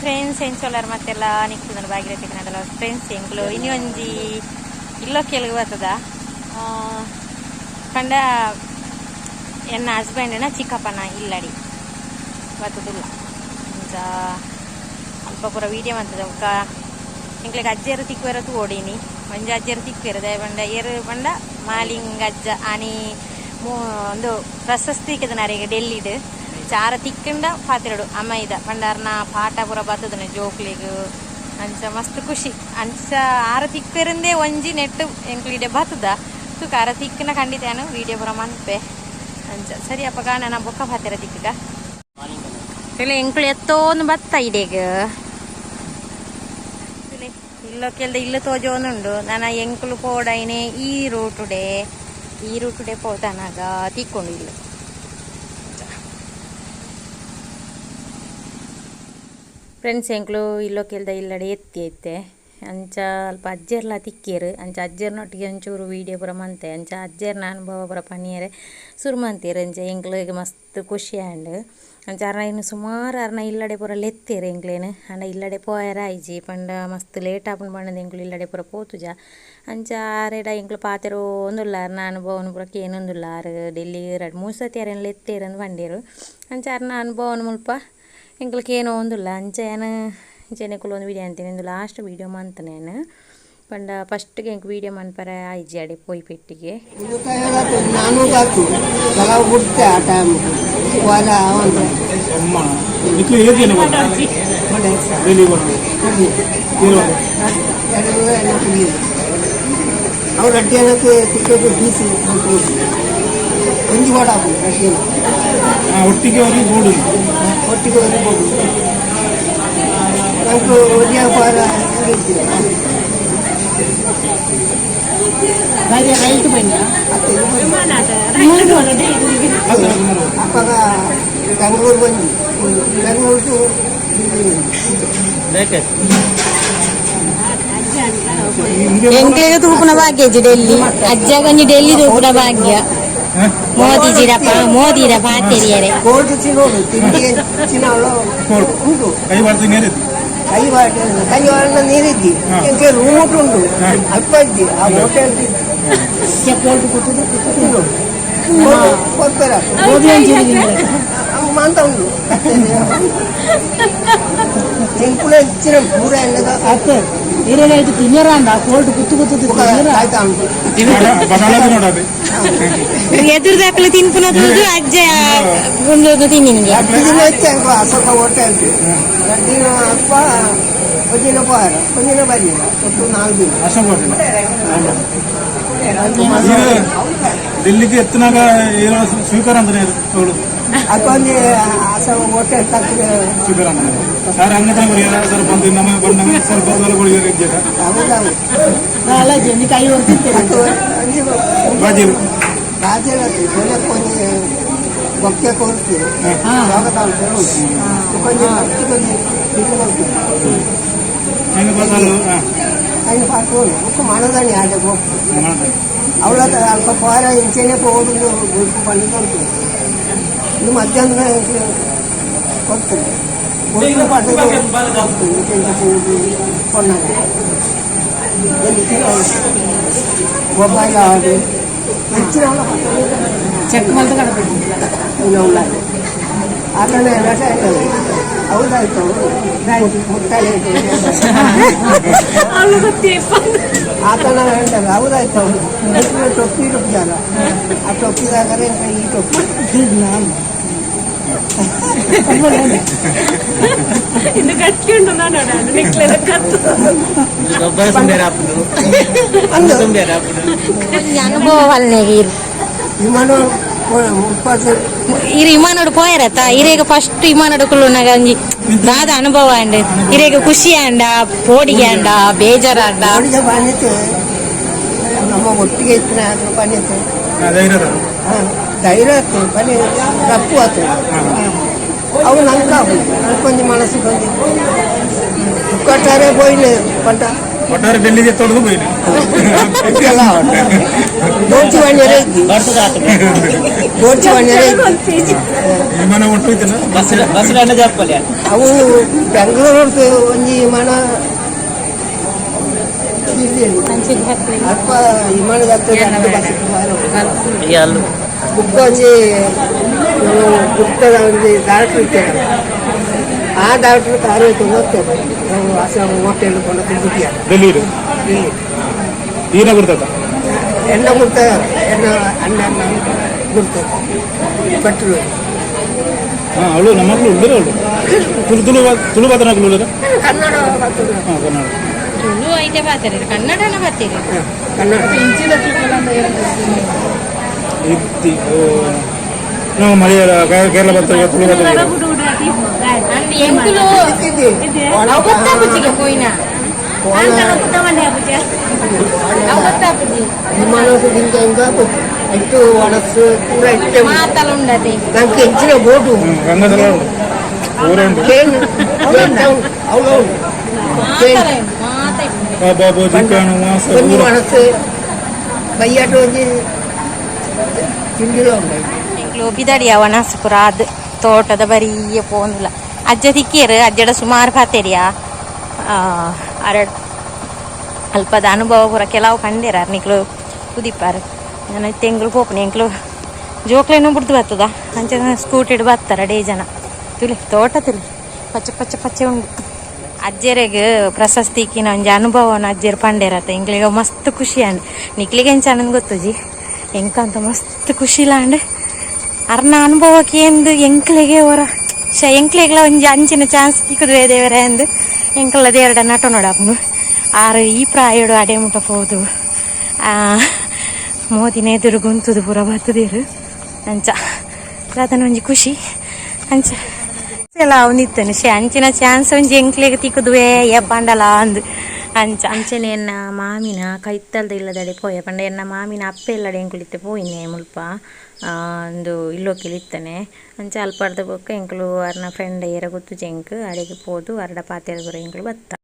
Friends, ಎಂಚೊಲ್ಲರ್ ಮತ್ತೆಲ್ಲ? ನಿಕ್ಲು Bhagirathi Kannada. Friends, ಎಂಕ್ಲು ಇನಿ ಒಂಜಿ ಇಲ್ಲೋ ಕೆಳಗೆ ಬರ್ತದ ಪಂಡ ಎನ್ನ ಹಸ್ಬೆಂಡ್ನ ಚಿಕ್ಕಪ್ಪನ ಇಲ್ಲಡಿ ಬರ್ತದಿಲ್ಲ. ಅಂಚ ಅಲ್ಪ ಪೂರ ವೀಡಿಯೋ ಮಂತದ. ಬೊಕ್ಕ ಎಂಕ್ಲೆಗ್ ಅಜ್ಜೆರ್ ತಿಕ್ಕುವೆರ ತೂವೊಡಿನಿ. ಒಂಜಿ ಅಜ್ಜೆರ್ ತಿಕ್ಕುವೆರ್, ದಾಯೆ ಪಂಡ ಏರ್ ಪಂಡ ಮಾಲಿಂಗ್ ಅಜ್ಜ ಆನಿ ಉಂದು ಪ್ರಶಸ್ತಿ ಅರೆಗ್ ಡೆಲ್ಲಿಡ್. ಚಾರ ತಿಕ್ಕಂಡ ಪಾತೆರಡು ಅಮೈದ ಪಂಡ ಅರ್ನ ಪಾಠ ಪೂರ ಬತ್ತದನೆ ಜೋಕ್ಲೆಗ್. ಅಂಚ ಮಸ್ತ್ ಖುಷಿ. ಅಂಚ ಆರ ತಿಕ್ಕುವೆರಂದೇ ಒಂಜಿ ನೆಟ್ ಎಂಕ್ಲು ಇಡೆ ಬತ್ತದ. ತುಕ ಆರ ತಿಕ್ಕನ ಖಂಡಿತ ಯಾನು ವೀಡಿಯೋ ಪೂರ ಮನ್ಪೆ. ಅಂಚ ಸರಿ ಅಪ್ಪಗ, ನಾನು ಬೊಕ್ಕ ಪಾತೆರ ತಿಕ್ಕಗ. ಎಂಕ್ಲು ಎತ್ತೋನು ಬತ್ತ ಇಡೆಗ್. ಇಲ್ಲೋ ಕೆಲ್ದ ಇಲ್ಲು ತೋಜೋನುಂಡು. ನನ ಎಂಕ್ಲು ಪೋಡೈನೆ ಈ ರೂಟುಡೆ, ಈ ರೂಟುಡೆ ಪೋತನಾಗ ತಿಕ್ಕೊಂಡು ಇಲ್ಲ. ಫ್ರೆಂಡ್ಸ್, ಎಂಕ್ಲು ಇಲ್ಲೋ ಕೆಲ್ದ ಇಲ್ಲಡೆ ಎತ್ತಿ ಐತೆ. ಅಂಚ ಅಲ್ಪ ಅಜ್ಜೆರ್ಲ ತಿಕ್ಕೇರು. ಅಂಚ ಅಜ್ಜೆರ್ನೊಟ್ಟಿಗೆ ಒಂಚೂರು ವೀಡಿಯೋ ಪೂರ ಮಂತೆ. ಅಂಚ ಅಜ್ಜೆರ್ನ ಅನುಭವ ಪೂರ ಪನಿಯರೆ ಸುರು ಮಂತೇರು. ಅಂಚ ಎಂಕ್ಲೆಗ್ ಮಸ್ತ್ ಖುಷಿ ಆಂಡ್. ಅಂಚ ಅರ್ನ ಇನ್ನು ಸುಮಾರು ಅರ್ನ ಇಲ್ಲಡೆ ಪೂರ ಲೆತ್ತೇರು ಎಂಕ್ಲೇನು. ಆಂಡ ಇಲ್ಲಡೆ ಪೋಯರ ಆಯ್ಜಿ ಪಂಡ ಮಸ್ತ್ ಲೇಟ್ ಆಪುಂಡು ಪಂಡದು ಎಂಕ್ಲು ಇಲ್ಲಡೆ ಪೂರ ಪೋತುಜ. ಅಂಚ ಆರೆಡ ಎಂಕ್ಲು ಪಾತೆರೋಂದುಲ್ಲ, ಅರ್ನ ಅನುಭವನ ಪೂರ ಕೇನೊಂದುಲ್ಲ. ಆರು ಡೆಲ್ಲಿ ರಡ್ಡ್ ಮೂರು ಸತಿ ಅರೆನ್ ಲೆತ್ತೇರು ಅಂದ್ ಪಂಡೇರು. ಅಂಚ ಅರ್ನ ಅನುಭವನ ಮುಲ್ಪ ಎಂಕ್ಲು ಕೇನೊಂದುಲ್ಲ. ಅಂಚ ಯಾನ್ ಇಂಚೆನೆ ಕುಲೊಂದು ವೀಡಿಯೋ ಅಂತೀನಿ. ಇಂದು ಲಾಸ್ಟ್ ವೀಡಿಯೋ ಮಂತನೆ ಯಾನ್. ಪಂಡ ಫಸ್ಟ್ಗೆ ಎಂಕ್ ವೀಡಿಯೋ ಮನ್ಪರೆ ಆಯ್ಜಿ ಅಡೆ ಪೋಯಿ ಪೆಟ್ಟಿಗೆ. ನಾನು ಬಾತು ಕೆಲವು ಬಿಡ್ತೆ ಆ ಟೈಮ್ ವಾಲ ಅವನು. ನಿಕ್ಲು ಏಜ್ ಏನು? ಡೆಲ್ಲಿ ಅವ್ರು ರಡ್ಡಿಯನಕ್ಕೆ ಟಿಕೆಟ್ ಫೀಸ್ ಒಂಜಿ ಬೋಡ ಆಪುಂಡು ರಡ್ಡಿಯನ. ಒಟ್ಟಿಗೆ ಅವ್ರಿಗೆ ಬೋರ್ಡ್. ಒಟ್ಟಿಗೆ ಒಂದು ಬೋಡು. ನಂಗೆ ಒರಿಯ ಪಾರ. ರೈಟ್ ಬನ್ನಿ. ಅಪ್ಪಗ ಬೆಂಗಳೂರು ಬಂದು, ಬೆಂಗಳೂರು ಟು ಎಂಕ್ಲೆಗ್ ತೂಪುನ ಭಾಗ್ಯ ಇಜ್ಜಿ ಡೆಲ್ಲಿ. ಅಜ್ಜ ಒಂಜಿ ಡೆಲ್ಲಿ ತೂಪುನ ಭಾಗ್ಯ. ಮೋದಿಜಿರಪ್ಪ, ಮೋದಿರ ಪಾತೆರಿಯರೆ. ಕೋಲ್ಡ್ ತಿನ್ನೋಡು, ತಿಂಡಿ ತಿನ್ನೋಳು ಉಂಟು. ಕೈ ಮಾಡ್ತೀನಿ ನೀರಿತ್ತು. ಕೈ ವಾಟ ಕೈ ವಾಡಿನ ನೀರಿದ್ದಿ. ಎಂಕೆ ರೂಮ್ ಉಂಟು, ಅಲ್ಪ ಇದ್ದಿ ಆ ಹೋಟೆಲ್. ಕೋಲ್ಡ್ ಕೂತುದು ತಿನ್ನೋಡು ಕೊಡ್ತಾರ ಮಾಂತ ಉಂಟು. ಎಂಕುಲ ಹೆಚ್ಚಿನ ಪೂರ ಎನ್ನದ. ಅತ್ತೆ ಹಿರಿಯರಾಯ್ತು ತಿನ್ನರಾಂಡ ಕೋಲ್ಡ್ ಕುತ್ತು ಕುತ್ತು ತಿನ್ನರ. ಆಯ್ತಾ ಉಂಟು. ಬಟಾಣ ನೋಡೋದು. ಎದುರುದಾಕಲು ತಿನ್ಪುನ ತೂದು ಅಜ್ಜ ಒಂದು ತಿನ್ನಿನಿಗೆ. ಎರಡು ದಿನ ಹೆಚ್ಚು ಸ್ವಲ್ಪ ಹೋಟೆಲ್. ಎರಡು ದಿನ ಅಲ್ಪ, ಒಂದಿನ ಪೋರ, ಒಂದಿನ ಬರಲಿಲ್ಲ. ಒಟ್ಟು 4 ದಿನ. ಅಷ್ಟ ಕೊಟ್ಟಿಲ್ಲ. ಡೆಲ್ಲಿಗೆ ಎತ್ತನಾಗ ಏನೋ ಸ್ವೀಕಾರ ಅಂತಾನೆ ಅವಳು. ಅಲ್ಪ ಒಂದು ಸ್ವಲ್ಪ ಹೋಟೆಲ್ ತಕ್ಕ. ಸ್ವೀಕಾರ ಅಂತಾನೆ ಸರ್. ಹಂಗಂತಾನೆ ಬರೆಯಲ್ಲ ಸರ್. ಬಂದು ನಮ್ಮ ಬಂದ ಸ್ವಲ್ಪ ಕೊಡಿ. ಹೌದೌದು. ನಾಳೆ ಜನ ಕೈ ಹೊರ್ತಿರ್ತಾರೆ. ಬಾಜಿ. ಬಾಜಿ ಕೊನೆ ಬೊಕ್ಕೆ ಕೊಡ್ತೀವಿ, ಸ್ವಾಗತ ಅಂತ ಕೊಂಚ ಕೊಂಚ ಇದು ಕೊಡ್ತೀವಿ. ಏನು ಬದಲು? അതിന് പാട്ട് നമുക്ക് മണതണി ആടെ പോകും. ಅವಳ ಅಲ್ಪ ಪೋರ ಇಂಚೆನೆ ಹೋಗುದು ಪಂಡು ಕೊಡ್ತೀವಿ. ಇದು ಮಧ್ಯಾಹ್ನ ಕೊಡ್ತದೆ ಕೊಟ್ಟು ಪಂಡು ಕೊಡ್ತೀವಿ. ಇಂಚೆ ಹೋಗುದು ಕೊಂಡಾಗ ಮೊಬೈಲ್ ಆಡು ಹೆಚ್ಚಿನ ಚೆಕ್ ಮಲ್ತು ಕಡಬೇಕು. ಆತನ ನಟ ಹೌದಾಯ್ತು ಮುಟ್ಟಾಳೆ. ಆತನ ಹೇಳ್ತಾರೆ, ಹೌದಾಯ್ತು. ಹೌದು, ಟೊಪ್ಪಿ ಟೊಪ್ಪಿದಾರ ಆ ಟೊಪ್ಪಿದಾಗರೆ ಈ ಟೊಪ್ಪಿ. ಇದು ಕಟ್ಕೊಂಡು ನಾನು ಕತ್ತು. ಅಂದು ಒಂಜಿ ಅನುಭವ ಅಲ್ನೇಗೆ ಇರು. ವಿಮಾನ ಮುಪ್ಪಾಸು. ಇರು ವಿಮಾನಡ್ ಪೋಯರತ್ತ? ಇರೇಗ ಫಸ್ಟ್ ವಿಮಾನಡ್ ಕುಲ್ಲುನಾಗ ಒಂಜಿ ದಾದ ಅನುಭವ ಅಂಡ್? ಇರೇಗ ಖುಷಿ ಆಂಡ, ಪೋಡಿಗೆ ಆಂಡ, ಬೇಜಾರಾಂಡ? ನೋಡಿದ ಬಂದಿತ್ತು. ನಮ್ಮ ಒಟ್ಟಿಗೆ ಇತ್ತು ಬಂದಿತ್ತು. ಧೈರ್ಯದ. ಧೈರ್ಯ ಆಯ್ತು, ಬನ್ನಿ ತಪ್ಪು ಆಯ್ತು. ಅವು ನಂಗೆ ಕೊಂಚ ಮನಸ್ಸು ಬಂದಿತ್ತು. ಕೊಟ್ಟಾರೆ ಪೋಯಿನ ಪಂಟ. ಒಟ್ಟಾರೆ ಡೆಲ್ಲಿಗೆ ತೊಡೆದು ಹೋಯ್ನಿ. ಎಲ್ಲ ಬೋರ್ಚಿ ವಾಣ್ಯರೇ ಇದ್ದಿ. ಬೋರ್ಚಿ ವಾಣ್ಯರೇ ಇದ್ದಿ. ವಿಮಾನ ಹೊಂಟೋಯ್ತಿನ. Bus bus ಜಪ್ಪಲೆ. ಅವು ಬೆಂಗಳೂರು ಒಂಜಿ ವಿಮಾನ ಇಲ್ಲಿ ಅಲ್ಪ ವಿಮಾನದ ಅಲ್ಲೂ ಬುಕ್ಕ ಒಂಜಿ ಗುಪ್ತದ ಒಂಜಿ ಡಾಕ್ಟ್ರ್ ಇತ್ತೇನೆ. ಆ ಡಾಕ್ಟ್ರ್ ಕಾರು ಹೋಗ್ತೇವೆ ನಾವು ಆಶ್ರಮ ಹೋಟೆಲ್ ಕೊಂಡು ತಿಂದಿದ್ದೀಯ. ಡೆಲ್ಲಿ ಇಲ್ಲಿ. ಈನ ಗುರ್ತದ. ಎಣ್ಣ ಗುರ್ತ, ಎಣ್ಣ ಅಣ್ಣ ಅಣ್ಣ ಗುರ್ತದ ಭಟ್ರು. ಹಾ, ಅವಳು ನಮ್ಮ ಮಕ್ಕಳು ಉಳ್ಳರು. ಅವಳು ತುಳು ತುಳು ತುಳು ಮಾತನಾಡಲು ಉಳ್ಳರ. ಕನ್ನಡ ಬರ್ತದೆ. ಹಾ, ಕನ್ನಡ. ತುಳು ಐತೆ ಬಾತಾರೆ, ಕನ್ನಡನ ಬಾತೀರಿ. ಕನ್ನಡ. ಇದ್ದಿ ಓ, ನಾವು ಮಲಯಾಳ ಕೇರಳ ಬರ್ತೇವೆ, ತುಳು ಬರ್ತೇವೆ. ಅಂದ್ ಎಂಕುಲು ಅವು ಗೊತ್ತಾಪುಜಿಗೆ ಪೋಯಿನ. ಅವು ಗೊತ್ತಾಪುಜಿ. ವಿಮಾನದ ದಿಂಜ ಇಟ್ಟು ಒಣಸು ಪೂರ ಇಟ್ಟೆ. ಮಾತಲ್ಲ ಉಂಡತೆ. ನಂಗೆ ಹೆಚ್ಚಿನ ಬೋಟು. ಗಂಗಾಧರ ಉಂಟು, ಊರೇ ಉಂಟು. ಕೇನ್ ಅವಳು. ಮಾತಲ್ಲ ಉಂಡು, ಮಾತ ಇಪ್ಪುಂಡು. ಕಬಾಬು, ಚಿಕನ್, ಮಾಂಸ. ಒಂಜಿ ಊರ. ಒಣಸು ಬೈಯಾಟ ಒಂಜಿ ತಿಂಡಿಲ ಉಂಟು. ಎಂಕ್ಲು ಬಿದಡಿಯ ಒಣಸು ಪೂರ ಅದು ತೋಟದ ಬರಿಯ ಪೋಂದುಲ. ಅಜ್ಜ ತಿಕ್ಕಿಯರು, ಅಜ್ಜಡ ಸುಮಾರು ಪಾತೆರಿಯ. ಅರಡ್ ಅಲ್ಪದ ಅನುಭವ ಪೂರ ಕೆಲವು ಪಂಡೇರ ನಿಕ್ಲು ಕುದಿಪಾರು. ನಾನು ತೆಂಗುಲು ಪೋಪುನಿ. ಎಂಕ್ಲು ಜೋಕ್ಲೇನು ಬಿಡ್ದು ಬರ್ತದ. ಅಂಚ ಸ್ಕೂಟಿಡ್ ಬರ್ತಾರ ಡೇ ಜನ. ತುಲಿ ತೋಟ ತುಲಿ ಪಚ್ಚೆ ಪಚ್ಚೆ ಪಚ್ಚೆ ಉಂಡು. ಅಜ್ಜೆರೆಗ್ ಪ್ರಶಸ್ತಿ ಇಕ್ಕಿನ ಒಂಜಿ ಅನುಭವನ ಅಜ್ಜೆರ್ ಪಂಡೇರತ್ತ. ಎಂಕ್ಲಿಗ ಮಸ್ತ್ ಖುಷಿ ಆಂಡ್. ನಿಕ್ಲಿಗೆ ಎಂಚ ಆನಂದ್ ಗೊತ್ತುಜಿ, ಎಂಕಂತ ಮಸ್ತ್ ಖುಷಿಲಾಂಡ್. ಅರ್ನ ಅನುಭವಕ್ಕೆ ಎಂದು ಎಂಕ್ಲೆಗೆ ಅವರ ಶ ಎಂಕ್ಲೆಗ್ಲ ಒಂಜಿ ಅಂಚಿನ ಚಾನ್ಸ್ ತಿಕ್ಕುದುವೆ ದೇವರೇ ಅಂದು ಎಂಕಲ್ಲ ದೇವರಡ ನಟ ನೋಡಪ್ಪನು. ಆರು ಈ ಪ್ರಾಯಡು ಅಡೆ ಮುಟ್ಟ ಪೋದು ಮೋದಿನ ಎದುರು ಗುಂತುದು ಪೂರ ಬತ್ತದೇರು. ಅಂಚ ಅದನ್ನ ಒಂಜಿ ಖುಷಿ. ಅಂಚ ಎಲ್ಲ ಅವನಿತ್ತನು ಶೇ ಅಂಚಿನ ಚಾನ್ಸ್ ಒಂಜಿ ಎಂಕ್ಲೆಗ್ ತಿಕ್ಕುದುವೆ ಏಪಾಂಡಲ ಅಂದು. ಅಂಚ ಅಂಚನೆ ಎನ್ನ ಮಾಮಿನ ಕೈತಲ್ದ ಇಲ್ಲದಡೆ ಪೋಯ ಪಂಡ ಎನ್ನ ಮಾಮಿನ ಅಪ್ಪೆ ಇಲ್ಲಡೆ ಎಂಕುಲಿತ್ತೆ ಪೋಯಿನೆ ಮುಲ್ಪ. ಒಂದು ಇಲ್ಲೋಕಿಲ್ ಇತ್ತನೆ. ಅಂಚ ಅಲ್ಪರ್ದ ಬೊಕ್ಕ ಎಂಕುಲು ಅರ್ನ ಫ್ರೆಂಡ್ ಏರ ಗೊತ್ತು ಜೆಂಕ್ ಅಡೆಗೆ ಪೋದು ಅರಡ ಪಾತೆರ ಎಂಕುಲು ಬತ್ತ.